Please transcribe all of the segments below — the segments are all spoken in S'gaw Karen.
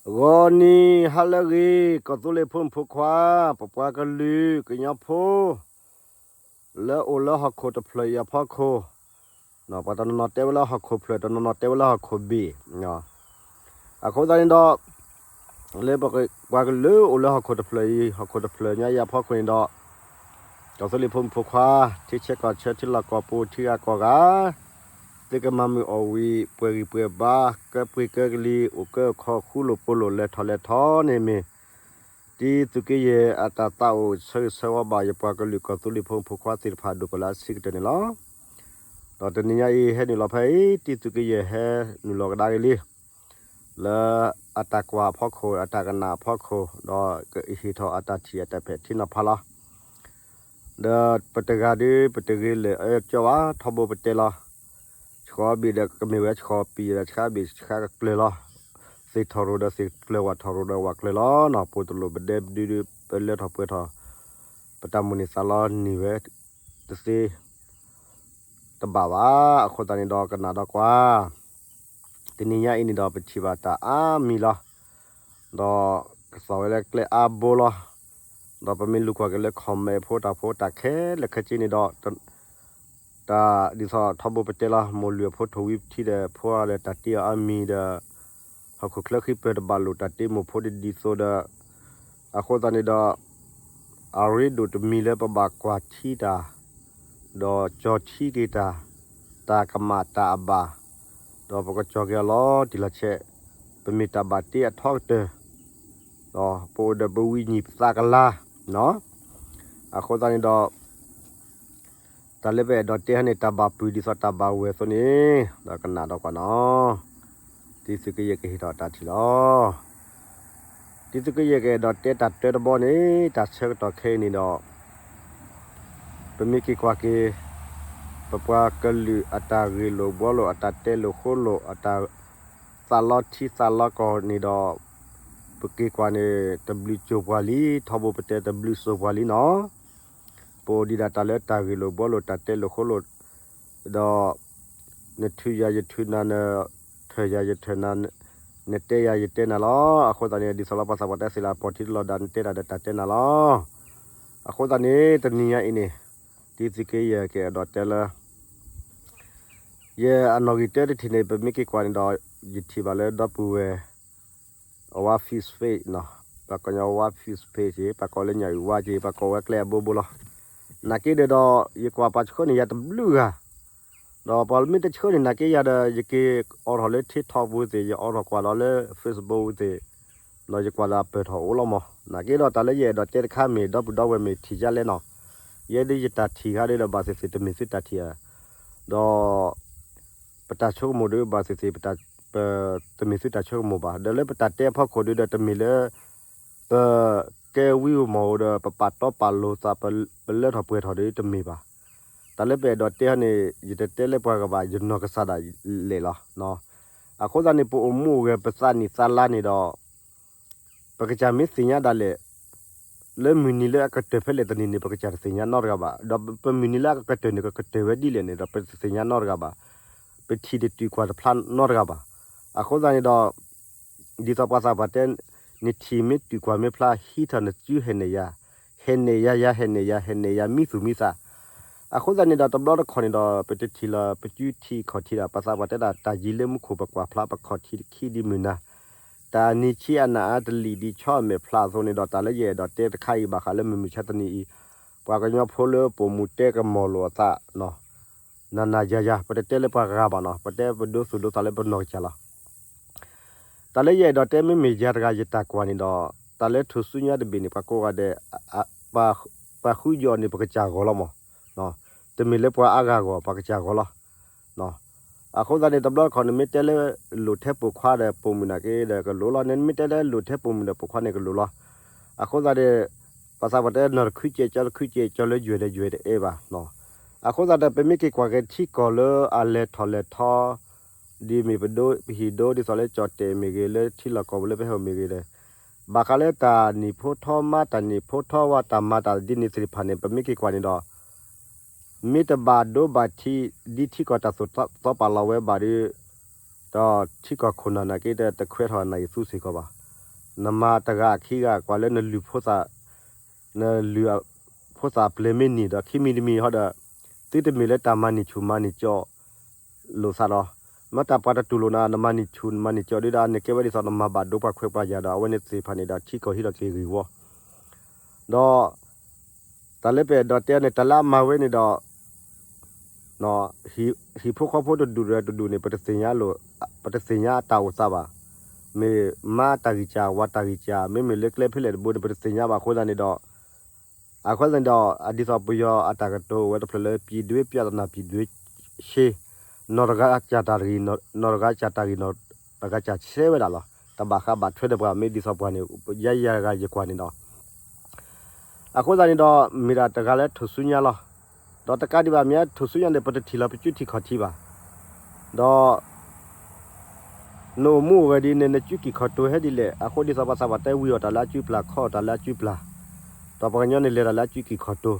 ဂီၤနံၤဟါလၢအဂ့ၤ ကီၢ်သူလ့ၤဖိမုၣ်ဖိခွါ, ပပှၤကလုာ်ကညီဖိ လၢအိၣ်လၢဟီၣ်ခိၣ်တဖျၢၣ်အံၤအဖီခိၣ်, ပှၤတနီၤနီၤတဲဝဲလၢဟီၣ်ခိၣ်ဖျၢၣ်, တနီၤနီၤတဲဝဲလၢဟီၣ်ခိၣ်ဘ့ၣ်, အဃိသတးန့ၣ်ဒီး လၢပပှၤကလုာ်အိၣ်လၢဟီၣ်ခိၣ်တဖျၢၣ်အံၤ, ဟီၣ်ခိၣ်တဖျၢၣ်ညါအံၤအဖီခိၣ်န့ၣ်ဒီး ကီၢ်သူလ့ၤဖိမုၣ်ဖိခွါ, ထံဆၢကီၢ်ဆၢ ထံလီၢ်ကီၢ်ပူၤ ထံဂၤကီၢ်ဂၤ, သုကမၤမုာ်အီၣ်ဝံၤ ပှဲၤဂံၢ်ပှဲၤဘါ, ကၢပှ့ၤကၢကလံၤ, အိၣ်ကၢအိၣ်ခီ ဃူလိာ်ဖိးလိာ် လဲၤထီၣ်လဲၤထီန့ၣ်မ့ၢ် တံသုးက့ယဲၢ်အတၢ်သးအိၣ်ဆၢဂ့ၤဆၢဝါဘၣ် ယပှၤကလုာ်ကီၢ်သူလ့ၤဖိမုၣ်ဖိခွါသ့ၣ်တဖၣ် ဒိၣ်ပလၢအဆံးကတၢၢ်န့ၣ်လီၤ. ဒီးတနံၤညါအံၤ ဟဲနုာ်လီၤဖဲအံၤ တံသုးက့ယဲၢ်ဟဲနုာ်လီၤကဒါက့ၤလံ လၢအတၢ်ကွၢ်အဖီခိၣ် အတၢ်ကနၣ်အဖီခိၣ် ဒီးကဟ့ၣ်ထီၣ်အတၢ်ထံၣ်အတၢ်ဖဲးထံနီၤဖးလီၤ. ဒီးပတဂၤဒီး ပတဂ့ၤလၢာ်အၢကၠီဘၣ် ထီဘိပတဲလီၤ. ဆှီဘ့ၣ်ဒီးကမ့ၢ်ဝဲဆှီပံၤဒီး ဆှါဘ့ၣ်ဆှါကကျၢၤလီၤ. သ့ၣ်ထီၣ်ရိၣ်ဒီးသ့ၣ်ကျၢၤ ဝၣ်ထီၣ်ရိၣ်ဒီးဝၣ်ကျၢၤလီၤနီၤ. ပတလိၣ်ပဒဲပဒုဒီး ပလၢထီၣ်ပှဲၤထီၣ် ပတၢ်မိၣ်န့ၢ်သးလီန့ၢ်ဝဲတသ့ တဘၣ်ဘၣ်. အဃိသတးန့ၣ်ဒီး ကနၣ်ဒီးကွၢ် တနံၤညါအံၤန့ၣ်ဒီး ပထံၣ်ဘၣ်တၢ်အါမံၤလီၤ. ဒီးကသီၣ်ဝဲလၢကျဲအါဘိလီၤ. ဒီးပမ့ၢ်လူၤကွၢ်က့ၤလၢ comment ဖိတၢ်ဖိတၢ်ခဲလၢာ်ခဲဆ့န့ၣ်ဒီး တၢ်ဒ်သိးထီဘိပတဲလီၤ မိၢ်လုၢ်အဖိထိၣ်ဝံထံဒီး ဖိအီၤဒီးတၢ်တ့အီၤအါမံၤဒီး ဟီၣ်ခိၣ်ချၢဃံပၢၤတဘၣ်လိာ် တၢ်တ့မိၢ်ဖိဒ်ဒ်သိးဒီး အဃိသတးန့ၣ်ဒီး အရ့ဒိၣ်တမံၤလၢပဘၣ်ကွၢ်ထံတၢ် ဒီးကၠီထံက့ၤတၢ် တၢ်ကမၣ်တၢ်အဘၣ် ဒီးပကကၠီက့ၤအီၤလီၤတံၢ်လီၤဆဲး ပမ့ၢ်တၢ်ဘၣ်တ့အထီကတၢၢ် ဒီးပအိၣ်ဒီးပဝံၤညီၣ်ပသးကလၤ အဃိသတးန့ၣ်ဒီး တၢ်လၢပအဲၣ်ဒိးတဲဟဲန့ၣ် တၢ်ဘၣ်ပုၢ်ဒ်သိးတၢ်ဘၣ်ဝဲၢ်အသိးန့ၣ် ဒီးကနၣ်ဒီးကွၢ်နီၤ. တံသုးက့ယဲၢ်ကဟ့ၣ်ထီၣ်တၢ်ထံၣ်လီၤ. တံသုးက့ယဲၢ်ကအဲၣ်ဒိးတဲတၢ်တၢတဘီန့ၣ် တၢ်ဆၢကတီၢ်ခဲအံၤန့ၣ်ဒီး ပမ့ၢ်က့ၤကွၢ်က့ၤ ပပှၤကလုာ်အတၢ်ဂ့ၢ်လိာ်ဘှီလိာ် အတၢ်တဲလိာ်ဃိလိာ် အတၢ်သးလီထံသးလီကီၢ်န့ၣ်ဒီး ပက့ၤကွၢ်န့ၣ် တဘျုးစိၤပှၤလံ, ထီဘိပတဲတဘျုးစိၤပှၤလံနီၤ. ပအိၣ်ဒံးဒၣ်တၢ်လၢတၢ်ဂ့ၢ်လိာ်ဘှီလိာ် တၢ်တဲလိာ်ဃိလိာ် ဒီး နထုးယၤယထုးနၤ, နထၢၣ်ယၤယထၢၣ်နၤ, နတဲယၤယတဲနၤလီၤ. အဃိသတးန့ၣ် ဒ်သိးလၢပှၤသးပှၢ်တဲသ့လၢ အပီၢ်ထံတလီၢ်ဒီး နတဲတၢ်ဒီးတၢ်တဲနၤလီၤ. အဃိသတးန့ၣ် တနံၤညါအံၤန့ၣ် တံသုးက့ယဲၢ်ကအဲၣ်ဒိးတဲလၢ ယအနီၣ်ဂံၢ်တၢတထံၣ်န့ၣ် ပမ့ၢ်က့ၤကွၢ်န့ၣ်ဒီး ယထံၣ်ဘၣ်လၢဒီပုၢ်ဝဲၢ် အဝါ Facebook နီၤ, ပှၤကိးညီဝါ Facebook က့ ပှၤကိးဝဲ Facebook က့ပှၤကိးဝဲကျဲအဘိဘိလီၤ. နာ်က့ဒီး ယကွၢ်ပှၤဆှၢန့ၢ်ယၤတဘျုးဂၤ, ဒီးပှၤမ့ၢ်တဆှၢန့ၢ်နာ်က့ယၤဒီး ယက့ၤအိးထီၣ်လၢ TikTok ဝံၤသ့ၣ်, ယအိးထီၣ်ကွၢ်ဒီးလၢ Facebook ဝံၤသ့ၣ်, ဒီးယကွၢ်လၢအပၢၢ်ထီၣ်အိၣ်လီၤမး. နာ်က့ဒီးတၢ်လၢယအဲၣ်ဒိးတဲတခါမ့ၢ် ဒီပုၢ်ဒီဝဲၢ်မ့ၢ်ထံၣ်ယၤလဲၣ်နီၤ, ယဲဒ်ယတၢ်ထံၣ်ခါဒီး ဘၣ်သ့ၣ်သ့ၣ်တမ့ၢ်သုတၢ်ထံၣ်ဧါ, ဒီး ပတၢ်ဆိကမိၣ်ဒီး ဘၣ်သ့ၣ်သ့ၣ် ပတမ့ၢ်သုတၢ်ဆိကမိၣ်ဘၣ်. ဒီးလၢပတၢ်တဲအဖီခိၣ်ဒီး တမ့ၢ်လၢ ပကဲဝံဧိၤမီၢ်ဧိၤဒီး ပပာ်တီပာ်လိၤသး ပလၢထီၣ်ပှဲၤထီၣ်ဒီးတမ့ၢ်ဘၣ်. တၢ်လၢပအဲၣ်ဒိးတဲဟီန့ၣ် ယတတဲလၢပှၤဂၤဘၣ်, ယနီၢ်ကစၢ်ဒၣ်လဲာ်လီၤ. အဃိသတးန့ၣ် ပအိၣ်မူအိၣ်ဂဲၤ ပသးနံၣ်သးလါန့ၣ်ဒီး ပကစၢ်မ့ၢ်သ့ၣ်ညါဒၣ်လဲာ် လၢမုၢ်နံၤလၢအကတၢၢ်ဖဲလဲၣ်တနံၤန့ၣ် ပကစၢ်တသ့ၣ်ညါနီတဂၤဘၣ်. ဒီးပမုၢ်နံၤလၢအကကတၢၢ်န့ၣ် ကကတၢၢ်ဝဲဒ်လဲၣ်န့ၣ်ဒီး ပတသ့ၣ်ညါနီတဂၤဘၣ်. ပထံၣ်တတုၤကွၢ်တဖျါနီတဂၤဘၣ်. အဃိသတးန့ၣ်ဒီး ဒ်သိးပှၤသးပှၢ်တဲ နထံၣ်မ့ၢ်တုၤကွၢ်မ့ၢ်ဖျါ ဟံးထီၣ်နစုဟဲနဲၣ်ယၤ, ဟဲနဲၣ်ယၤယၤ ဟဲနဲၣ်ယၤ ဟဲနဲၣ်ယၤမံသူၣ်မံသး. အဃိသတးန့ၣ်ဒီး တဘျီတခီၣ်န့ၣ်ဒီး ပတထံၣ်လၢပစုထံခီၣ်ထံဒီး ပှၤသးပှၢ်တဲဒၣ် တၢ်ယံၤလၢမူခိၣ်ပကွၢ်ဖျါ ပခီၣ်ထံခံဒ်မုၢ်နၤ, တၢ်နံၤဆံးအနၢ်အါတလံာ်ဒ်ဆီအမဲာ်ဖျါအသိးန့ၣ်ဒီး တၢ်လၢယအဲၣ်ဒိးတဲတခါအံၤဘၣ်ဃးလၢမုၢ်မုၢ်ဆါတနံၤအံၤ ပှၤကညီဖိလၢပိာ်မုၣ်တဲကမီၤလိာ်အသး နၤနၤယၤယၤ ပတတဲလၢပှၤဂၤဘၣ်နီၤ, ပတဲပဒိသူၣ်ဒိသးလၢပနီၢ်ကစၢ်လီၤ. တၢ်လၢယအဲၣ်ဒိးတဲမ့မ့ၢ်ယၤတဂၤယတၢ်ကွၢ်န့ၣ်ဒီး တၢ်လၢထူၣ်စုညါတဘ့ၣ်န့ၣ် ပှၤကိးဂၤဒဲး ပှၤဃုယီၤန့ၣ် ပကစၢ်ဂီၤလီၤမး, တမ့ၢ်လၢပှၤအါဂၤဂီၤ ပှၤကစၢ်ဂီၤလီၤ. အဃိသတးန့ၣ် တဘျီတခီၣ်နမ့ၢ်တဲလၢ လိာ်ထဲပိာ်ခွါဒီးပိာ်မုၣ်နာ်က့ဒီးကလိၤလီၤ, နမ့ၢ်တဲလၢလိာ်ထဲပိာ်မုၣ်ဒီးပိာ်ခွါန့ၣ်ကလိၤလီၤ. အဃိသတးဒီး ပှၤသးပှၢ်တဲနီၢ်တခုကဲကၠီတခုကဲကၠီလၢယွဲၢ်ဒီးယွဲၢ်တအဲၣ်ဘၣ်. အဃိသတးဒီး ပမ့ၢ်က့ၤကွၢ်က့ၤထံကီၢ်လၢအလဲၤထီၣ်လဲၤထီ ဒ်မ့ၢ်ပဒိပဟံၣ်ဒိ ဒ်သိးလၢကၠီၣ်တဲာ်မ့ၢ်ဂ့ၤ လၢထံလီၢ်ကီၢ်ပူၤလၢပဟဲအိၣ်မ့ၢ်ဂ့ၤဒီး ဘၣ်ဃးလၢတၢ်နံၣ်ဖိထီမါ တၢ်နံၣ်ဖိထီဝါ တၢ်မၤတၢ်ဒ်န့ၣ်သ့ၣ်တဖၣ်န့ၣ် ပမ့ၢ်က့ၤကွၢ်န့ၣ်ဒီး မ့ၢ်တဘၣ်ဒိဘၣ်ထံး ဒ်ထံကီၢ်တၢ်သိၣ်သီပာ်လီၤဝဲဘၣ်ဒီး ဒီးထံကီၢ်ခိၣ်နၢ်နာ်က့ဒီး တခွဲးထီၣ်နၢ်အံၤသူစ့ၢ်ကီးဘၣ်. နမၤတဂၤခံဂၤ ကွၢ်လၢနလုၢ်ဖိသၣ်, နလုၢ်ဖိသၣ်အပျဲၢ်မ့ၢ်နံၤဒီး ခံမံၤတမံၤဟီဒီး သုတမ့ၢ်လၢတၢ်မၤန့ၢ်ဆူၣ်မၤန့ၢ်ကၠီ လိာ်သးဒီး မ့ၢ်တၢ်ပှၤတတူၢ်လိာ်နၤ နမၤန့ၢ်ဆူၣ်မၤန့ၢ်ကၠီဒုဒီး နကဲဝဲဒ်သိးနမၤဘၣ်ဒိပှၤခွဲးပှၤယာ်ဒီး အဝဲန့ၣ်သ့ၣ်တဖၣ်န့ၣ်ဒီး ထံကီၢ်ဟံးထီၣ်က့ၤဂ့ၢ်ဝီ ဒီး တၢ်လၢပအဲၣ်ဒိးတဲန့ၣ် တၢ်လၢအမၤဝဲန့ၣ်ဒီး ဟံၣ်ဖိဃီဖိတဒူၣ်ဒီးတဒူၣ်န့ၣ် ပတသ့ၣ်ညါလိာ်, ပတသ့ၣ်ညါအတၢ်အိၣ်သးဘၣ်. မ့ၢ်မါတၢ်ဂံၢ်စၢ် ဝၤတၢ်ဂံၢ်စၢ် မ့မ့ၢ်လၢကျဲဖဲလဲၣ်တဘိန့ၣ် ပတသ့ၣ်ညါဘၣ်အဃိသတးန့ၣ်ဒီး, အဃိသတးန့ၣ်ဒီး အဒ်သိးပယီၤအတၢ်ကတိၤအိၣ်ဝဲတဖျၢၣ်လၢ ပြည်တွင်းပြဿနာပြည်တွင်းရှင်း, နီၢ်တဂၤစၢ်တၢ်ဂံၢ်, နီၢ်တဂၤစၢ်တၢ်ဂံၢ်, နီၢ်တဂၤစၢ်ဆဲဝဲဒၣ်လီၤ. တဘၣ်ဃးဘၣ်ထွဲဒီးပှၤ မ့ၢ်ဒ်သိးပှၤန့ၣ် ယၤယၤတဂၤယကွၢ်န့ၣ်ဒီး အဃိသတးန့ၣ်ဒီး မ့ၢ်ဒၣ်တဂၤလၢထူၣ်စုညါလီၤ. ဒီးတကးဒံးဘၣ်မ့ၢ်ထူၣ်စုညါန့ၣ် ပတထံၣ်လီၤပစုထံၣ်ခီၣ်ထံးဘၣ်. ဒီး နအိၣ်မူအိၣ်ဂဲၤဒ်န့ၣ် နစုကံၢ်ခီၣ်တိၤဟဲဒ်လဲၣ်. အဃိဒ်သိးပှၤသးပှၢ်တဲ ဝံၤအီၣ်တၢ်လၢအစုပျၢ် ခီအီၣ်တၢ်လၢအစုပျၢ်, ဒီးပှၤကညီန့ၣ်လဲၤတၢ်လၢအစုကံၢ်ခီၣ်တိၤ,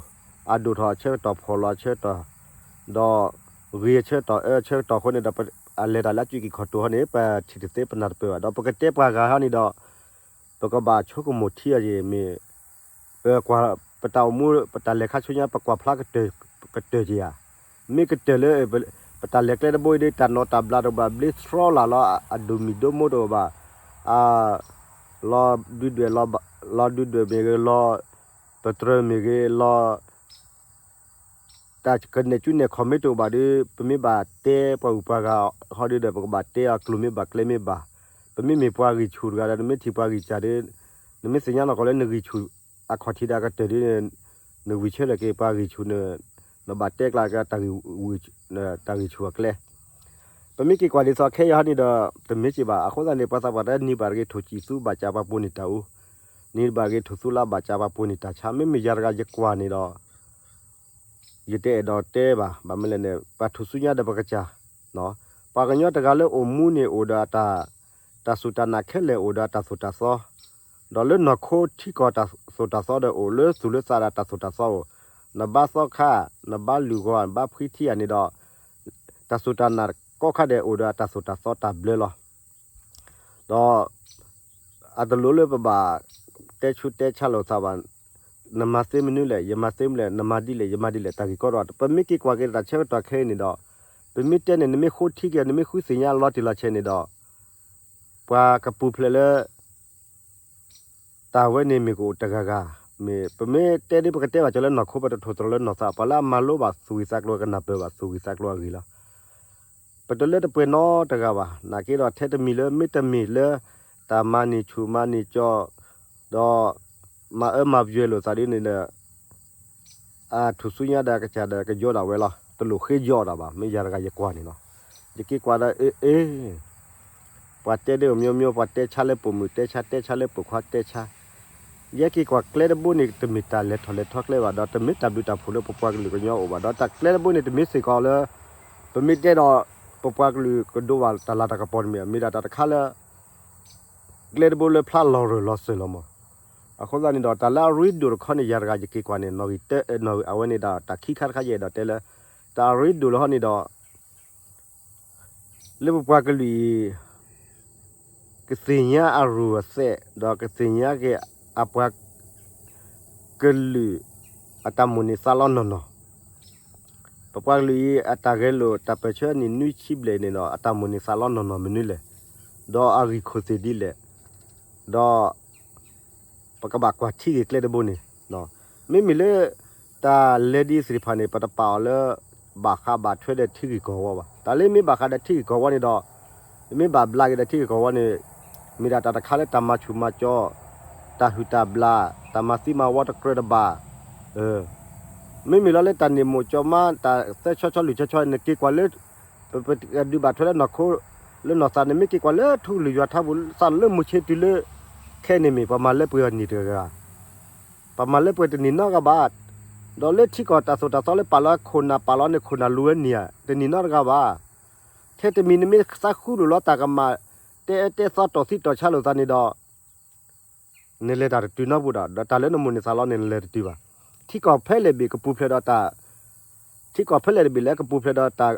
အဒိၣ်ထီၣ်အဆၢကတီၢ် ဖှီၣ်လီၤအဆၢကတီၢ်, ဒီး ဂ့ၤအဆၢကတီၢ်အၢအဆၢကတီၢ်အဃိန့ၣ်ဒီး အလဲၤတၢ်လၢအစုကံၢ်ခီၣ်တိၤဟီန့ၣ် ပထံၣ်တသ့ပနၢ်တပၢၢ်ဘၣ်. ဒီးပကတဲပှၤဂၤဟီန့ၣ်ဒီး ပကဘၣ်ဆိကမိၣ်ထံအီၤယံၤ မ့ၢ် ပကွၢ် ပတၢ်အိၣ်မူ ပတၢ်လဲၤခါဆူညါ ပကွၢ်ဖျါကတၢၢ်က့ၤဧါ. မ့ၢ်ကတၢၢ်လၢ ပတၢ်လဲၤကျဲတဘိအံၤဒီး တၢ်နိးတၢ်ဘျးတအိၣ်ဘၣ်, ဘျ့သြီလၢ်လီၤ, အဒိၣ်မံၤဒိၣ်မိၢ်တအိၣ်ဘၣ်, အ လီၤဒုးဒွဲၣ်, လီၤဒုးဒွဲၣ်မ့ၢ်ဂ့ၤ, လီၤပတြၢၤမ့ၢ်ဂ့ၤ, လီၤ တၢ်ကနဲၣ်ကူနဲၣ်ခီၣ်မ့ၢ်တအိၣ်ဘၣ်ဒီး ပမ့ၢ်ဘၣ်တဲပှၤဂုၤပှၤဂၤဟီဒုဒီး ပကဘၣ်တဲအီၤကျိၤမ့ၢ်ဘၣ်ကျဲမ့ၢ်ဘၣ်. ပမ့မ့ၢ်ပှၤဂံၢ်ဆူၣ်တဂၤဒီး နမ့ၢ်ထံၣ်ပှၤဂံၢ်စၢ်ဒီး နမ့ၢ်သ့ၣ်ညါနီၢ်ကီၢ်လၢနဂံၢ်ဆူၣ်အခီၣ်ထံးဒီးအကတၢၢ်ဒီး နဝံၤဆၢထၢၣ်က့ၤပှၤဂံၢ်ဆူၣ်န့ၣ် နဘၣ်တဲကျါက့ၤ တၢ်ဂံၢ်ဆူၣ်အကျဲ ပမ့ၢ်က့ၤကွၢ်ဒ်သိးခဲအံၤဟီန့ၣ်ဒီး တမ့ၢ်က့ၤဘၣ်. အဃိသတးန့ၣ် ပှၤသးပှၢ်တဲနံၤဘၣ်တဂ့ၤ ထူၣ်စံၣ်သူဘၣ်စးပှၤပိာ်န့ၢ်တၢ်အူ, နံၤဘၣ်တဂ့ၤ ထူၣ်သူလါဘၣ်စးပှၤပိာ်န့ၢ်တၢ်ဆါ. မ့မ့ၢ်ယၤတဂၤယကွၢ်န့ၣ်ဒီး ယတအဲၣ်ဒိးတဲဘၣ်. ဘၣ်မနုၤလဲၣ်န့ၣ် ပှၤထူၣ်စုညါဒီးပကစၢ်, ပှၤကညီတဂၤလၢအိၣ်မူန့ၣ်အိၣ်ဒီး တၢ်စူၢ်တၢ်နာ်ခဲလၢာ်အိၣ်ဒီးတၢ်သိၣ်တၢ်သီ, ဒီးလၢနီၢ်ခိထံကီၢ်တၢ်သိၣ်တၢ်သီဒီးအိၣ်, လၢသူၣ်လၢသးဒီးတၢ်သိၣ်တၢ်သီအိၣ်, နဘါသီခါ, နဘါလုၢ်ဂီၤ, နဘါဖှံထံဧါန့ၣ်ဒီး တၢ်စူၢ်တၢ်နာ်ကိးခါဒဲးအိၣ်ဒီးတၢ်သိၣ်တၢ်သီတၢ်ဘျၢလီၤ. ဒီး အတလိၣ်လၢပဘၣ်တဲဆူးတဲဆါလိာ်သးဘၣ်. နမၤသ့မနုၤလဲၣ်, ယမၤသ့မနုၤလဲၣ်, နမၤဒ်လဲၣ်, ယမၤဒ်လဲၣ်, တၢ်ဂ့ၢ်ကီဒီး ပမ့ၢ်က့ၤကွၢ်က့ၤတၢ်ဆၢကတီၢ်ခဲအံၤန့ၣ်ဒီး ပမ့ၢ်တဲန့ၣ် နမ့ၢ်ဃိထံက့ၤ နမ့ၢ်ဃုသ့ၣ်ညါလီၤတံၢ်လီၤဆဲးန့ၣ်ဒီး ပှၤကပူၤဖျဲးလၢ တၢ်ဝဲန့ၣ်မ့ၢ်ကအိၣ်တဂၤဂၤ, မ့ၢ်ပမ့ၢ်တဲဒ်ပကတဲဘၣ်ကၠီလၢနီၢ်ခိ ပတထိၣ်သတြီၤလၢနီၢ်သး, ပှၤလၢအမၤလိဘၣ်သူၣ်ဂံၢ်သးကျိၤကနၢ်ပၢၢ်ဘၣ်သူၣ်ဂံၢ်သးကျိၤအဂ့ၢ်လီၤ. ပတလၢတပှဲၤနီတဂၤဘၣ်. နာ်က့ဒီးထဲတမံၤလၢ မ့တမ့ၢ်လၢ တၢ်မၤန့ၢ်ဆူၣ်မၤန့ၢ်ကၠီ ဒီး မၤအၢမၤပယွဲလိာ်သးဒ်န့ၣ်ဒီး အထူၣ်စုညါဒီးကစၢ်ဒီးကယီဒၣ်ဝဲလီၤ. တလိၣ်ဃ့ယီဒၣ်ဘၣ်. မ့ၢ်ယၤတဂၤယကွၢ်န့ၣ်လီၤ. ယက့ၤကွၢ်ဒီး အ့ အ့ ပှၤတဲဒ်အမျိုးမျိုး, ပှၤတဲဆါလၢပိာ်မုၣ်တဲဆါ, တဲဆါလၢပိာ်ခွါတဲဆါ. ယဲက့ၤကွၢ်ကျဲတဘိန့ၣ် တမ့ၢ်တၢ်လဲၤထီၣ်လဲၤထီကျဲဘၣ်, ဒီးတမ့ၢ်တၢ်ဘျုးတၢ်ဖှိၣ်လၢပပှၤကလုာ်ကညီအိၣ်ဘၣ်, ဒီးတၢ်ကျဲတဘိန့ၣ် တမ့ၢ်စ့ၢ်ကီးလၢ ပမ့ၢ်တဲဒီး ပပှၤကလုာ်ကဒိးဘၣ်တၢ်လၤတၢ်ကပီၤတမ့ၢ်, မ့ၢ်ဒၣ်တၢ်တခါလၢ ကျဲတဘိလၢဖျါလီၤရၢၢ်လီၤစၢၤလီၤမး. အဃိသတးန့ၣ်ဒီး တၢ်လၢအရ့ဒိၣ်တခီန့ၣ် ယၤတဂၤယက့ၤကွၢ်န့ၣ် နီၣ်ဂံၢ်တၢ အဝဲန့ၣ်ဒီး တၢ်ခံခါတခါယအဲၣ်ဒိးတဲလၢ တၢ်အရ့ဒိၣ်လၢဟီန့ၣ်ဒီး လၢပပှၤကလုာ်အံၤ ကသ့ၣ်ညါအရူၢ်အသဲး ဒီးကသ့ၣ်ညါက့ၤအပှၤကလုာ် အတၢ်မိၣ်န့ၢ်သးလီနီၢ်နီၢ်. ပပှၤကလုာ်အံၤ အတၢ်ဂဲၤလိာ်တၢ်ပၢၢ်ဆၢအနံၣ်နွံဆံဘျဲၣ်န့ၣ်ဒီး အတၢ်မိၣ်န့ၢ်သးလီနီၢ်နီၢ်မနုၤလဲၣ်, ဒီးအဂံၢ်ခိၣ်သ့ၣ်ဒ်လဲၣ်, ဒီး ပကဘၣ်ကွၢ်ထံဂ့ၢ်ကျဲတဘိန့ၣ်, မ့မ့ၢ်လၢ တၢ်လဲၤဒ်သ့ၣ်တဖၣ်န့ၣ် ပတပာ်အီၤလၢ ဘၣ်ဃးဘၣ်ထွဲဒီးထံဂ့ၢ်ကီၢ်ဝီဘၣ်. တၢ်လၢမ့ၢ်ဘၣ်ဃးဒီးထံဂ့ၢ်ကီၢ်ဝီန့ၣ်ဒီး မ့ၢ်ဘၣ်ဘျးက့ၤဒီးထံဂ့ၢ်ကီၢ်ဝီန့ၣ် မ့ၢ်ဒၣ်တၢ်တခါလၢတၢ်မၤဆူၣ်မၤကၠီ, တၢ်ဟုၣ်တၢ်ဘျး, တၢ်မၤသံမၤဝီတကြၢးတဘၣ် မ့မ့ၢ်လီၤလၢတၢ်န့ၣ်မိၣ်ကၠီမါ တၢ်သၢဆီဆီလုၢ်ဆီဆီ နက့ၤကွၢ်လၢ ပဒုးဘၣ်ထွဲလၢနီၢ်ခိ လၢနီၢ်သးန့ၣ် မ့ၢ်က့ၤကွၢ်လၢထူကလုာ်ယွၤထါပူၤ သးလၢမုၢ်ဆ့တုၤလၢ ခဲန့ၣ်မ့ၢ် ပှၤမၤလၢပှဲၤအနံၣ်တဂၤဂၤ, ပှၤမၤလၢပှဲၤတနံၣ်နီတဂၤဘၣ်. ဒီးလၢထံကီၢ်တၢ်သိၣ်တၢ်သီလၢပာ်လီၤခိၣ်နၢ်ပာ်လီၤန့ၣ် ခိၣ်နၢ်လူၤဝဲန့ၣ်ဧါ တနံၣ်နီတဂၤဘၣ်. ထဲတမံၤနမ့ၢ်သးဃူလိာ်လီၤတၢ်ကမၣ် တဲအၢတဲသီတီၢ်သံတီၢ်ဆါလိာ်သးန့ၣ်ဒီး နလဲၤတၢ်တတုၤနီတပူၤဒီး ဒီးတၢ်လၢနမိၣ်န့ၢ်သးလီန့ၣ် နလဲၤတတုၤဘၣ်. ထံကီၢ်ဖဲလဲၣ်ဘ့ၣ်ကပူၤဖျဲးဒီးတၢ်, ထံကီၢ်ဖဲလဲၣ်တဘ့ၣ်လၢကပူၤဖျဲးဒီးတၢ်,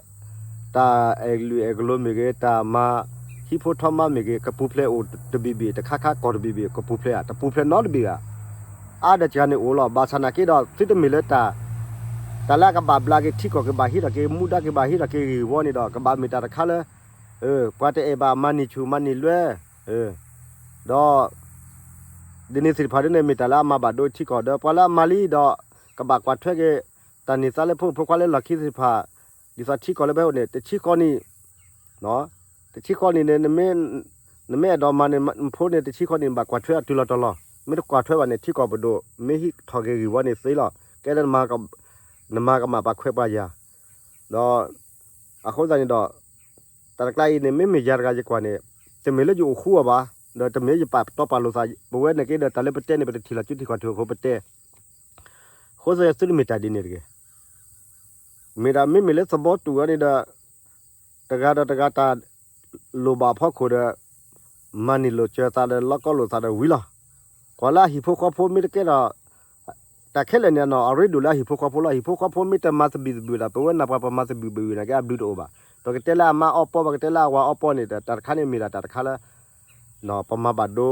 တၢ်အဲၣ်လုၢ်အဲၣ်ကလိမ့ၢ်ဂ့ၤ, တၢ်မၤဟံး ဟံၣ်ဖိထီမါမ့ၢ်ဂ့ၤ ကပူၤဖျဲးအိၣ်တဘ့ၣ်ဘ့ၣ် တခါခါကီၢ်တဘ့ၣ်ဘ့ၣ် ကပူၤဖျဲးဧါ, တပူၤဖျဲးနီတဘ့ၣ်ဧါ. အါဒီးစှၤန့ၣ်အိၣ်လီၤ. ဘၣ်ဆၣ်နာ်က့ဒီး သုတမ့ၢ်လၢတၢ် တၢ်လၢအကဘၣ်ဘျးက့ၤထံကီၢ် ကဘၣ်ဟံးထီၣ်က့ၤမူဒါ ကဘၣ်ဟံးထီၣ်က့ၤဂ့ၢ်ဝီန့ၣ်ဒီး ကဘၣ်မ့ၢ်တၢ်တခါလၢ ပှၤတအဲၣ်ဘၣ်မၤန့ၢ်ဆူၣ်မၤန့ၢ်လွဲ, ဒီး ဒ်န့ၣ်သ့ၣ်တဖၣ်ဒ်န့ၣ် မ့ၢ်တၢ်လၢအမၤဘၣ်ဒိထံကီၢ်ဒီး ပှၤလၢအမၤလံဒီး ကဘၣ်ကွၢ်ထွဲက့ၤ တၢ်န့ၢ်သါလၢဖိမုၣ်ဖိခွါလၢလီၢ်ခံသ့ၣ်တဖၣ် ဒ်သိးထံကီၢ်လၢပဟဲအိၣ်န့ၣ် တဆံဃီနံၣ် တဆံဃီနံၣ်န့ၣ် နမ့ၢ်အဲၣ်ဒိးမၤန့ၣ် နဖိန့ၣ် တဆံဃီနံၣ် နဘၣ်ကွၢ်ထွဲအီၤတုၤလီၤတီၤလီၤ. မ့ၢ်တကွၢ်ထွဲဘၣ်န့ၣ် ထံကီၢ်ပဒိၣ် မ့ၢ်ဟံးထီၣ်က့ၤဂ့ၢ်ဝီန့ၣ်သ့လီၤ. ကဲလၢ နမၤကမၣ်ပာ်ခွဲးပှၤယၤ ဒီး အဃိသတးန့ၣ်ဒီး တၢ်တကျါအံၤန့ၣ် မ့မ့ၢ်ယၤတဂၤယကွၢ်န့ၣ် တမ့ၢ်လၢယအိၣ်ဃူအီၤဘၣ်, ဒီးတမ့ၢ်လၢယပာ်တီပာ်လိာ်သး, ပဝဲန့ၣ်က့ဒီးတၢ်လၢပတဲန့ၣ် ပတထံၣ်လီၤစုထံၣ်ကီၢ်ထံးအဃိပတဲ, အဃိသတးသုတမ့ၢ်တၢ်ဒ်န့ၣ်တဂ့ၤ. မ့ၢ်ဒၣ်မ့မ့ၢ်လၢသဘီတူၣ်ဝဲန့ၣ်ဒီး တဂၤဒီးတဂၤတၢ်လိၣ်ဘၣ်အဖီခိၣ်ဒီး မၤန့ၢ်လိာ်စၢၤသးဒီးလီကီလိာ်သးဒီးဝံၤလီၤ. ကွၢ်လၢအဟံၣ်ဖိဃီဖိမ့ၢ်တကဲဒီး တၢ်ခဲလၢာ်န့ၣ်နီၤ အရ့ဒိၣ်လၢအဟံၣ်ဖိဃီဖိလီၤ. အဟံၣ်ဖိဃီဖိမ့ၢ်တမၤသဘံၣ်သဘုၣ်ဒီး ပဝဲနၢ်ပှၤပမၤသဘံၣ်သဘုၣ်နာ်က့ အဘျုးတအိၣ်ဘၣ်. ပကတဲလၢအမါအီပီ ပကတဲလၢအဝၤအီပီန့ၣ် တၢ်တခါန့ၣ်မ့ၢ်ဒၣ်တၢ်တခါလၢ ပမၤဘၣ်ဒိ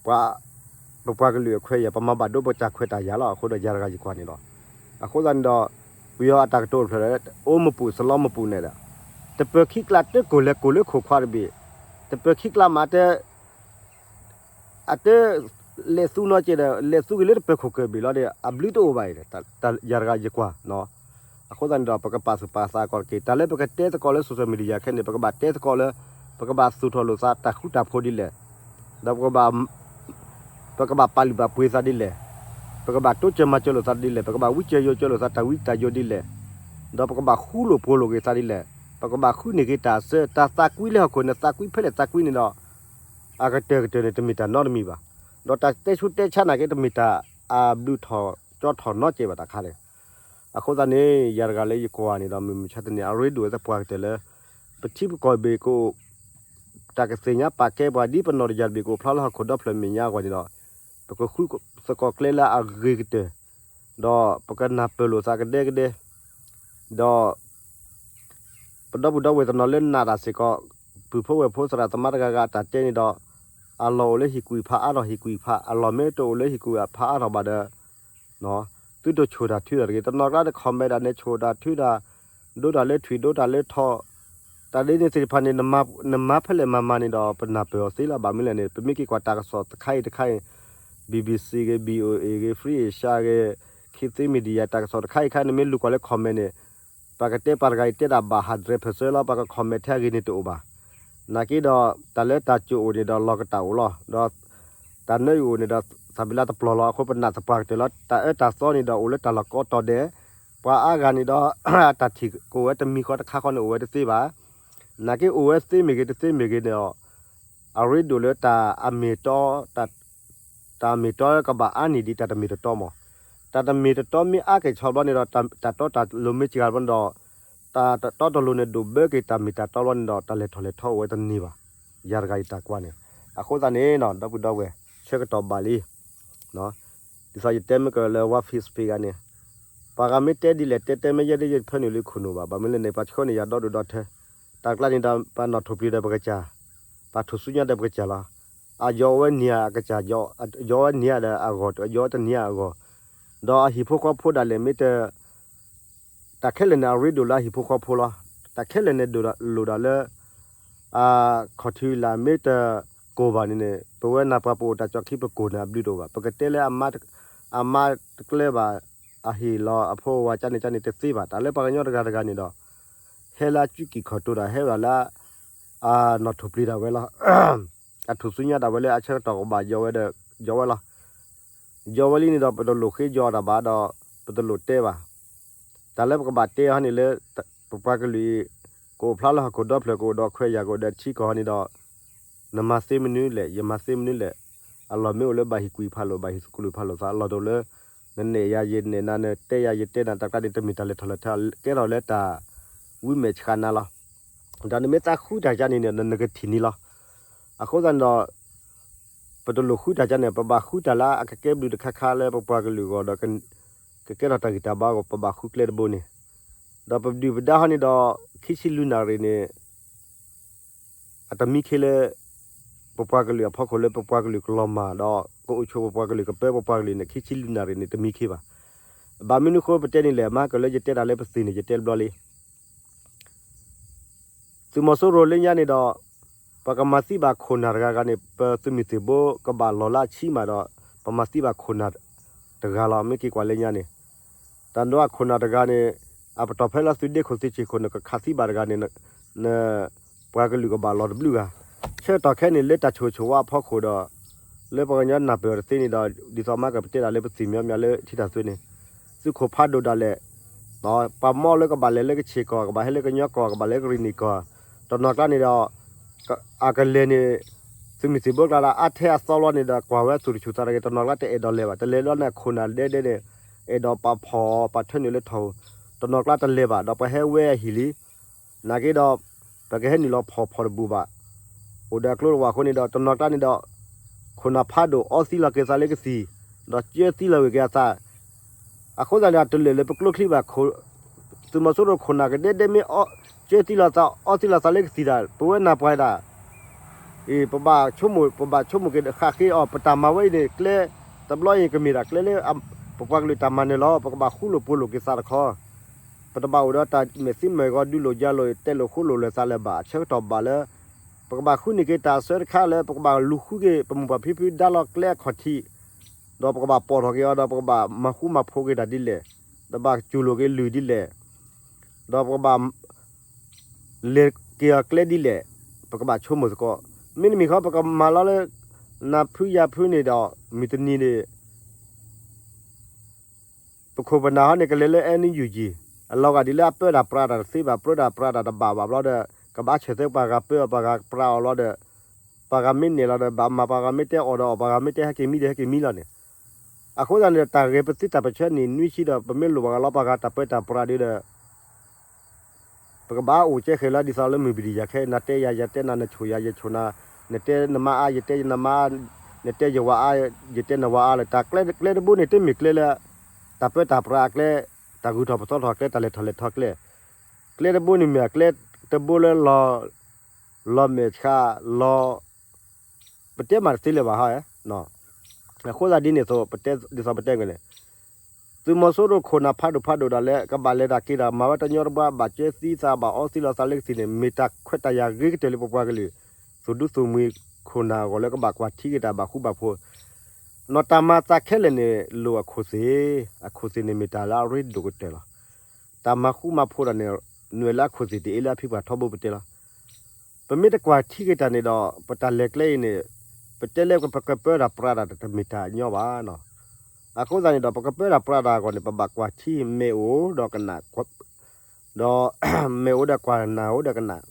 ပှၤ ပပှၤကလုာ်အခွဲးယာ် ပမၤဘၣ်ဒိပတၢ်ခွဲးတၢ်ယာ်လီၤ. အဃိဒီးယၤတဂၤယကွၢ်န့ၣ်လီၤ. အဃိသတးန့ၣ်ဒီး ပယီၤအတၢ်ကတိၤတဖျၢၣ်ဒီး အိၣ်မပူၤစလီမပူၤန့ၣ်ဒီး တပၢၤခံကျါတကိၢ်လဲၤကိၢ်လၢခိၣ်ခွါတဘ့ၣ်, တပၢၤခံကျါမးတဲ အတ လဲၤသူနီၤက့ဒီး လဲၤသူက့ၤလၢတပၢၤခိၣ်ကၢၢ်ဘ့ၣ်လီၤဒီး အဘျုးတအိၣ်ဘၣ်အံၤ ယၤတဂၤယကွၢ်နီၤ. အဃိသတးန့ၣ်ဒီး ပကပာ်သူၣ်ပာ်သးကီးတက့ၢ်. တၢ်လၢပကတဲသကိးလၢ social media ခဲန့ၣ် ပကဘၣ်တဲသကိးလၢ ပကဘၣ်သူၣ်ထီၣ်လိာ်သးတၢ်ဃူတၢ်ဖိးဒ်လဲၣ်, ဒီး ပကဘၣ်ပာ်လုၢ်ပာ်ပှ့ၤသးဒ်လဲၣ်, ပကဘၣ်တိစၢၤမၤစၢၤလိာ်သးဒ်လဲၣ်, ပကဘၣ်ဝံစၢၤယိးစၢၤလိာ်သးတၢ်ဝံတၢ်ယိးဒ်လဲၣ်, ဒီးပကဘၣ်ဃူလိာ်ဖိးလိာ်က့ၤသးဒ်လဲၣ်, ပကဘၣ်ဃုန့ၢ်က့ၤတၢ်အစၢ တၢ်သးကွံလၢဟီၣ်ခိၣ်န့ၣ် သးကွံဖဲလဲၣ်သးကွံန့ၣ်ဒီး အကတၢၢ်ကတၢၢ်န့ၣ် တမ့ၢ်တၢ်နီတမံၤဘၣ်. ဒီးတၢ်တဲဆူးတဲဆါနာ်က့ တမ့ၢ်တၢ်အဘျုးထီၣ်ကၠီထီၣ်နီတစဲးဘၣ်တခါန့ၣ်. အဃိသတးန့ၣ် ယၤတဂၤလၢယကွၢ်န့ၣ်ဒီး မုၢ်မဆါတနံၤ အရ့ဒိၣ်ဝဲသပှၢ်ကတၢၢ်လၢ ပထံပကီၢ်ဘ့ၣ်ကအိၣ် တၢ်ကသ့ၣ်ညါပာ်ကဲပှၤဒ်ပနီၢ်တယၢ်တဘ့ၣ်ကအိၣ်ဖျါလၢဟီၣ်ခိၣ်ဒီဖျၢၣ်မဲာ်ညါအဂီၢ်န့ၣ်ဒီး ပကဃုသကိးကျဲလၢအဂ့ၤကတၢၢ်, ဒီးပကနၢ်ပၢၢ်လိာ်သးကဒဲကဒဲ, ဒီး ပဒီပုၢ်ဒီဝဲၢ်တနီၤလၢနာ်တၢ်စ့ၢ်ကီး ပုၢ်ဖိဝဲၢ်ဖိသရၣ်သမါတဂၤဂၤအတၢ်တဲန့ၣ်ဒီး အလီၢ်အိၣ်လၢဟံၣ်ကွံာ်ဖးအါထီၣ်ဟံၣ်ကွံာ်ဖး, အလီၢ်မ့ၢ်တအိၣ်လၢဟံၣ်ကွံာ်ဖးအါထီၣ်ဘၣ်ဒီး သုတဆိၣ်တၢ်ထုတၢ်တဂ့ၤ. တနီၤကျါတ comment ဒၣ်န့ၣ် ဆိၣ်တၢ်ထုတၢ်, ဒိတၢ်လၢထွံၣ်ဒိတၢ်လၢထိး, တၢ်ဒ်န့ၣ်သ့ၣ်တဖၣ်န့ၣ် နမၤဖဲလဲၣ်မၤမၤန့ၣ်ဒီး ပနၢ်ပၢၢ်အီၤသ့လီၤ. ဘၣ်မနုၤလဲၣ်န့ၣ် ပမ့ၢ်က့ၤကွၢ်တၢ်ကစီၣ်တခါအံၤတခါအံၤ BBC ဂ့ၤ VOA ဂ့ၤ Free Asia ဂ့ၤ Khit Thit Media တၢ်ကစီၣ်တခါအံၤခါ နမ့ၢ်လူၤကွၢ်လၢ comment န့ၣ် ပှၤကတဲပှၤတဂၤအံၤတဲတၢ်ဘၣ် hundred percent လီၤ. ပှၤက comment ထဲအဂ့ၤန့ၣ်တအိၣ်ဘၣ်. နာ်က့ဒီး တၢ်လၢတၢ်စိၣ်အိၣ်န့ၣ်ဒီး လီၤကတၢ်အိၣ်လီၤ. ဒီး တၢ်နၢအံၤအိၣ်န့ၣ်ဒီး သးဘံလါတပျီၤလီၤ. အဃိပနာ်သပှၢ်ကတၢၢ်လီၤ. တၢ်အၢတၢ်သီန့ၣ်ဒီး အိၣ်လၢတၢ်လီၢ်ကိးတီၤဒဲး, ပှၤအါဂၤန့ၣ်ဒီး တၢ်ထံၣ်ကအိၣ်ဝဲတမံၤဃီတခါဃီန့ၣ် အိၣ်ဝဲတသ့ဘၣ်. နာ်က့အိၣ်ဝဲသ့မ့ၢ်ဂ့ၤ တသ့မ့ၢ်ဂ့ၤန့ၣ်ဒီး အရ့ဒိၣ်လၢတၢ်အမ့ၢ်တီ တၢ်မ့ၢ်တီကဘၣ်အါန့ၢ်ဒံးတၢ်တမ့ၢ်တတီမး. တၢ်တမ့ၢ်တတီမ့ၢ်အါက့ၤဆီဘျီန့ၣ်ဒီး တၢ်တီတၢ်လိၤမ့ၢ်စှၤဘျီန့ၣ်ဒီး တၢ်တီတၢ်လိၤန့ၣ် ဒိၣ်ဘၢက့ၤတၢ်မ့ၢ်တၢ်တီဘျီန့ၣ်ဒီး တၢ်လဲၤထီၣ်လဲၤထီအိၣ်ဝဲတန့ၢ်ဘၣ်. ယၤတဂၤယတၢ်ကွၢ်န့ၣ်. အဃိသတးန့ၣ် ဒီပုၢ်ဒီဝဲၢ် ဆၢကတီၢ်ဘၣ်လံ ဒ်သိးယတဲမ့ၢ်ကလၢ ဝါ Facebook ဂၤန့ၣ် ပှၤဂၤမ့ၢ်တဲဒ်လဲၣ် တဲတဲမ့ၢ်ယဲဒ်ယဖၢနုာ်လၢခိၣ်နူာ်ဘၣ်. ဘၣ်မနုၤလဲၣ်န့ၣ် ပှၤဆှၢန့ၢ်ယၤဒီဒူၣ်ဒီထၢ. တၢ်ကျါန့ၣ်ဒီး ပှၤနီၣ်ထိၣ်ပျံၤဒီးပကစၢ်, ပှၤထူၣ်စုညါဒီးပကစၢ်လီၤ. အယီၤဝဲန့ၢ်အကစၢ်, ယီၤဝဲန့ၢ်အဒီးအဂီၢ်, ယီၤဝဲတန့ၢ်အဂီၢ်, ဒီးအဟံၣ်ဖိဃီဖိဒၣ်လဲာ်မ့ၢ်တ တၢ်ခဲလၢာ်န့ၣ် အရ့ဒိၣ်လၢအဟံၣ်ဖိဃီဖိလီၤ. တၢ်ခဲလၢာ်န့ၣ်ဒိၣ်လိၣ်ဒၣ်လၢ အခီၣ်ထံးလၢမ့ၢ်တကိၢ်ဘၣ်န့ၣ်န့ၣ် ပဝဲနၢ်ပှၤပအိၣ်တၢ်ကၠီခံပကိၢ်န့ၣ် အဘျုးတအိၣ်ဘၣ်. ပကတဲလၢ အမါတကျၢၤဘၣ် အဟ့ၣ်လီၤအဖိဝၤကၠါန့ၣ် ကၠါန့ၣ်တသ့ဘၣ်. တၢ်လၢပှၤကညီတဂၤတဂၤန့ၣ်ဒီး ဟဲလၢအစုကံၢ်ခီၣ်တိၤတၢ် ဟဲဝဲဒၣ်လၢ အနီၣ်ထိၣ်ပျံၤဒၣ်ဝဲလီၤ. အထူၣ်စုညါဒၣ်ဝဲလၢအဆၢကတီၢ်ကဘၣ်ယီၤဝဲဒီး ယီၤဝဲလီၤ. ယီၤဝဲလံန့ၣ်ဒီး ပတလိၣ်ဃ့ယီၤတၢ်ဘၣ်ဒီး ပတလိၣ်တဲဘၣ်. တၢ်လၢပကဘၣ်တဲဟီန့ၣ်လၢ ပပှၤကလုာ်အံၤ ကအိၣ်ဖျါလၢဟီၣ်ခိၣ်ဒီဖျၢၣ် ကအိၣ်ဒီးခွဲးယာ်ကအိၣ်ဒီးထံကီၢ်ဟီန့ၣ်ဒီး နမၤသ့မနုၤလဲၣ် ယမၤသ့မနုၤလဲၣ်. အလီၢ်မ့ၢ်အိၣ်လၢဘၣ်ဟံၣ်ကွံာ်ဖးလိာ် ဘၣ်ဟံၣ်သကူလိာ်ဖးလိာ်သး အလီၢ်တအိၣ်လၢ နနဲၣ်ယၤယနဲၣ်နၤ နတဲယၤယတဲနၤ တၢ်ကျါန့ၣ် တမ့ၢ်တၢ်လဲၤထီၣ်လဲၤထီ ကဲထီၣ်လၢတၢ် ဝံမဲာ်ဆှးနၤလီၤ. ဒီးနမ့ၢ်သးဃုတၢ်ကၠါန့ၣ်န့ၣ် နကထံၣ်န့ၣ်လီၤ. အဃိသတးန့ၣ်ဒီး ပတလိၣ်ဃုတၢ်ကၠါန့ၣ် ပဘၣ်ဃုတၢ်လၢအကကဲဘျုးတခါခါလၢပပှၤကလုာ်အဂီၢ်ဒီး ကကဲထီၣ်တၢ်ဂံၢ်တၢ်ဘါအဂီၢ် ပဘၣ်ဃုကျဲတဘိန့ၣ်. ဒီးပဒုၣ်ပဒါဟီန့ၣ်ဒီး ခံဆံလွံၢ်နၣ်ရံၣ်န့ၣ် အတမံခ့လၢ ပပှၤကလုာ်အဖီခိၣ်လၢပပှၤကလုာ်ကလီၤမၢ်ဒီး ကအိၣ်ဆိးပပှၤကလုာ် ကပၢပပှၤကလုာ်န့ၣ် ခံဆံလွံၢ်နၣ်ရံၣ်န့ၣ် တမံခ့ဘၣ်. ဘၣ်မနုၤဃိပတဲန့ၣ်လဲၣ် မၤကလၢယတဲတၢ်လၢပသ့ၣ်န့ၣ် ယတဲတဘျီလံ. သုးမီၤစိရိၤလၢညါန့ၣ်ဒီး ပကမၤသံဘၣ်ခိၣ်နၢ်တဂၤဂၤန့ၣ် ပသုးမုၢ်သံၣ်ဘိကဘၣ်လီၤလၢအဆံမးဒီး ပမၤသံဘၣ်ခိၣ်နၢ်တဂၤလီၤ. မ့ၢ်က့ၤကွၢ်လၢညါန့ၣ် တၢ်ဒိခိၣ်နၢ်တဂၤန့ၣ် အပတီၢ်ဖဲလၢသုးဒ့ခိၣ်သုးဆံးခိၣ်န့ၣ် ကခးသံဘၣ်တဂၤန့ၣ် န ပှၤကလုာ်ကဘၣ်လီၤတဘျုးဂၤ ဆၢကတီၢ်ခဲအံၤန့ၣ် လၢတၢ်ဆိၣ်ဂ့ၤဆိၣ်ဝါအဖီခိၣ်ဒီး လၢပှၤကညီနၢ်ပၢၢ်အီၤတသ့န့ၣ်ဒီး ဒ်သိးမၤကပတဲတၢ်လၢပသ့ၣ်မညီမညီလၢထံတၢ်သွ့န့ၣ် သုးခိၣ်ဖးဒိၣ်ဒၣ်လဲာ် ပှၤမီလၢကဘၣ်လဲၤလၢကဆ့ၣ်ကီၢ် ကဘၣ်ဟဲလၢကညီကီၢ် ကဘၣ်လဲၤကရံၣ်နံၣ်ကီၢ် တနီၤကျါန့ၣ်ဒီး အကလဲၤန့ၣ် သုးမုၢ်သံၣ်ဘိကျါဒီး အါထဲအသီလီၤန့ၣ်ဒီး ကွၢ်ဝဲသူၣ်တဆူၣ်သးတဂ့ၤ တနီၤကျါတအဲၣ်ဒိးလဲၤဘၣ် တလဲၤလီၤန့ၣ် အခိၣ်နၢ်ဒဲဒဲန့ၣ် အဲၣ်ဒိးပာ်ဖှိၣ်ပာ်ထၢနုာ်လၢထီၣ် တနီၤကျါတလဲၤဘၣ် ဒီးပှၤဟဲဝဲအဟံၣ်လံ နာ်က့ဒီး ပကဟဲနုာ်လီၤဖီၣ်ဖီၣ်တဘူၣ်ဘၣ် အိၣ်ဒီးအကျိတဝၢ်အဃိန့ၣ်ဒီး တနီၤကျါန့ၣ်ဒီး ခိၣ်နၢ်ဖးဒိၣ်အီသံလီၤက့ၤသးလၢကသံၣ် ဒီးကၢသံလီၤဝံၤက့ၤအသး အဃိသတးန့ၣ် တလၢာ်လၢပကျိချံဘၣ် သုးမီၤစိရိၤခိၣ်နၢ်ကဒဲဒဲမ့ၢ် ကၢသံလီၤသး အီသံလီၤသးလၢကသံၣ်ဒၣ် ပဝဲနၢ်ပှၢ်ဒၣ် အံၤ ပဘၣ်ဆိကမိၣ် ပဘၣ်ဆိကမိၣ်က့ၤဃးဃ့အီၤ ပတၢ်မၤဝဲအံၤန့ၣ် ကျဲ တဘျီအံၤကမ့ၢ်ဒၣ်ကျဲလၢ ပပှၤကလုာ်တၢ်မၤနၢၤလီၤ ပကဘၣ်ဃူလိာ်ဖိးလိာ်က့ၤသးတခီ ပတဘၣ်အိၣ်ဒီးတၢ်မဲာ်သံမဲာ်ဂီၤဒုးလိာ်ယၤလိာ် တဲလိာ်ဃိလိာ်လၢသးလၢၤဘၣ် ဆၢကတီၢ်ဘၣ်လၢ ပကဘၣ်ဃုန့ၢ်က့ၤတၢ်အစၢတခါလၢ ပကဘၣ်လူၤဃုက့ၤ ပမိၢ်ပၢ်ဖံဖုဒါလီၤကျဲအခီၣ်ထံး ဒီးပကဘၣ်ပိာ်ထီၣ်က့ၤအီၤဒီး ပကဘၣ်မၤဃူမၤဖိးက့ၤတၢ်ဒ်လဲၣ်, ဒီးဘၣ်စူၢ်လိာ်က့ၤလုၢ်ဒ်လဲၣ်, ဒီးပကဘၣ် လဲၤက့ၤအီၤကျဲဒ်လဲၣ်, ပကဘၣ်ဆိကမိၣ်သကိး, မ့တမ့ၢ်ဃီ ပကမၤလီၤလၢ နၤဖုယၤဖုန့ၣ်ဒီး မုၢ်တနံၤန့ၣ် ပခိၣ်ပနၢ်ဟီန့ၣ် ကလဲၤလၢ NUG အလီၤဂာ်ဒ်လၢအပၢတၢ်ပြးတၢ်တသ့ဘၣ်, ပြၢတၢ်ပြးတၢ်တဘၣ်ဘၣ်ဘျီဒီး ကဘၣ်ဆၢၣ်သၢပှၤဂၤပၢအီၤ ပှၤဂၤပြးအီၤလီၤဒီး ပှၤဂၤမ့ၢ်နဲၣ်လီၤဒီး ဘၣ်မၤ ပှၤဂၤမ့ၢ်တဲအီၣ်ဒီးအီၣ် ပှၤဂၤမ့ၢ်တဲဟဲက့ၤမံဒီးဟဲက့ၤမံလီၤန့ၣ်, အဃိသတးန့ၣ်ဒီး တၢ်ဂဲၤပသံတၢ်ပၢၢ်ဆၢန့ၣ် နွံဆံဒီး ပမ့ၢ်လိၣ်ဘၣ်ဂၤလီၤပှၤဂၤတၢ်ပၢတၢ်ပြးဒီး ပကဘၣ်အိၣ်ကဲဃဲၤလၢဒ်သိးလၢမုၢ်ဘံၣ်တယၤခဲ နၤတဲယၤ ယၤတဲနၤ နဆိၣ်ယၤ ယဆိၣ်နၤ, နတဲနမါအါ ယတဲနမါအါ, နတဲယဝၤအါ ယတဲနဝၤအါလၢ တၢ်ကျဲ ကျဲတဘိန့ၣ် တမ့ၢ်ကျဲလၢ တၢ်ပၢတၢ်ပြးအကျဲ, တၢ်ဂုၤထီၣ်ပသီထီၣ်အကျဲ, တၢ်လဲၤထီၣ်လဲၤထီအကျဲ, ကျဲတဘိန့ၣ်မ့ၢ်အကျဲတဘိလၢ လီၤမဲာ်ဆှး လီၤ ပတဲမးတသ့လၢၤဘၣ်ဟါ, အဃိသတးဒ်န့ၣ်အသိး ဒ်သိးပတဲက့ၤန့ၣ် သုးမီၤစိရိၤခိၣ်နၢ်ဖးဒိၣ်ဖးဒိၣ်ဒၣ်လဲာ် ကဘၣ်လဲၤတၢ်က့ၤတၢ် မၤဝဲတညီတဘှါ ဘၣ်ကၢသံသး ဘၣ်အီသံလီၤသးလၢကသံၣ်န့ၣ် မ့ၢ်တၢ်ခွဲးတၢ်ယာ်ဂ့ၤကတၢၢ်လၢပပှၤကလုာ် သူၣ်ဒူသးမုၢ်ခိၣ်နၢ်အဂီၢ်လၢကဘၣ်ကွၢ်ထံက့ၤတၢ်ဘၣ်ဃူဘၣ်ဖိး, နီၢ်တၢ်မၤသးခဲလၢာ်န့ၣ် လိၣ်အခိၣ်သ့ၣ်, အခိၣ်သ့ၣ်န့ၣ်မ့ၢ်တၢ်လၢအရ့ဒိၣ်ကတၢၢ်လီၤ. တၢ်မၤဃူမၤဖိးတၢ်န့ၣ် နွဲၣ်လၢအခိၣ်သ့ၣ်တအ့လၢအဖံပှၢ်ထီဘိပတဲလီၤ. ပမ့ၢ်တကွၢ်ထံက့ၤတၢ်န့ၣ်ဒီး ပတၢ်လဲၤကျဲအံၤန့ၣ် ပတဲလၢပကပၢတၢ်ပြးတၢ်တမ့ၢ်တၢ်ညီဘၣ်နီၤ. အဃိသတးန့ၣ်ဒီး ပကပၢတၢ်ပြးတၢ်အဂီၢ်န့ၣ် ပဘၣ်ကွၢ်ထံမဲာ်အိၣ်ဒီးကနၣ်, ဒီးမဲာ်အိၣ်ဒီးကွၢ် နၢ်အိၣ်ဒီးကနၣ်,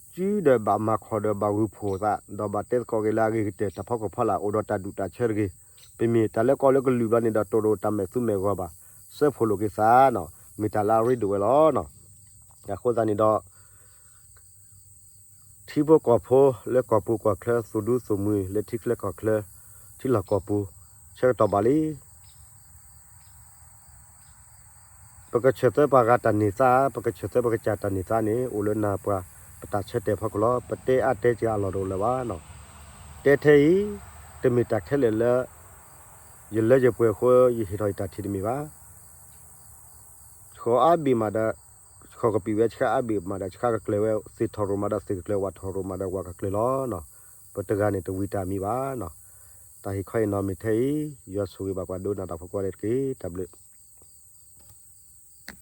ဒီးစုဒီးဘၣ်မၤခီၣ်ဒီးဘၣ်ဂုာ်ဖှိၣ်သး ဒီးဘၣ်တဲသကိးက့ၤလၢအဂ့ၤကတၢၢ်တၢ်ဖီခိၣ်ဖီလာ် အိၣ်ဒီးတၢ်ဒူၣ်တၢ်ဆၢတဂ့ၤ. ပမ့ၢ်တၢ်လၢကီၢ်လၢကလုာ်ဘျီန့ၣ်ဒီး တအိၣ်ဒီးတၢ်မဲာ်သူမဲာ်ဂီၤဘၣ်, စၢဖှိၣ်လိာ်က့ၤသးနီၤ, မ့ၢ်တၢ်လၢအရ့ဒိၣ်ဝဲလီၤ. အဃိသတးန့ၣ်ဒီး ထံဖိကီၢ်ဖိလၢကီၢ်ပူၤကီၢ်ချၢ သူၣ်ဒူသးမုၢ်လၢထံချၢကီၢ်ချၢ ထံလီၢ်ကီၢ်ပူၤ ဆၢကတီၢ်ဘၣ်လံ. ပကဆၢၣ်သၢပှၤဂၤတၢ်န့ၢ်သါ, ပကဆၢၣ်သၢပကစၢ်တၢ်န့ၢ်သါန့ၣ် အိၣ်လၢနၢ်ပှၤ ပတၢ်ဆၢတဲာ်ဖီခိၣ်လီၤ. ပတဲအါတဲစှၤအလီၢ်တအိၣ်လၢၤဘၣ်နီၤ. တဲထဲအံၤ တမ့ၢ်တၢ်ခဲလၢာ်လၢ ယလၢယပှဲၤအဃိ ယဟ့ၣ်ထီၣ်ယတၢ်ထံၣ်တမ့ၢ်ဘၣ်. ဆှီအါဘ့ၣ်မးဒီး ဆှီကပံာ်ဝဲ ဆှါအါဘ့ၣ်မးဒီး ဆှါကကျၢၤဝဲ, သ့ၣ်ထီၣ်ရိၣ်မးဒီး သ့ၣ်ကကျၢၤ, ဝၣ်ထီၣ်ရိၣ်မးဒီး ဝၣ်ကကျၢၤလီၤ. ပတဂၤန့ၣ်တဝံၤတၢ်မံၤဘၣ်နီၤ. တၢ်ဟ့ၣ်ခီအံၤနီၤမ့ၢ်ထဲအံၤ ယွၤဆိၣ်ဂ့ၤဘၣ်ပှၤဒိကနၣ်တၢ်ဖိကိးဂၤဒဲးတက့ၢ်. တၢ်ဘျုး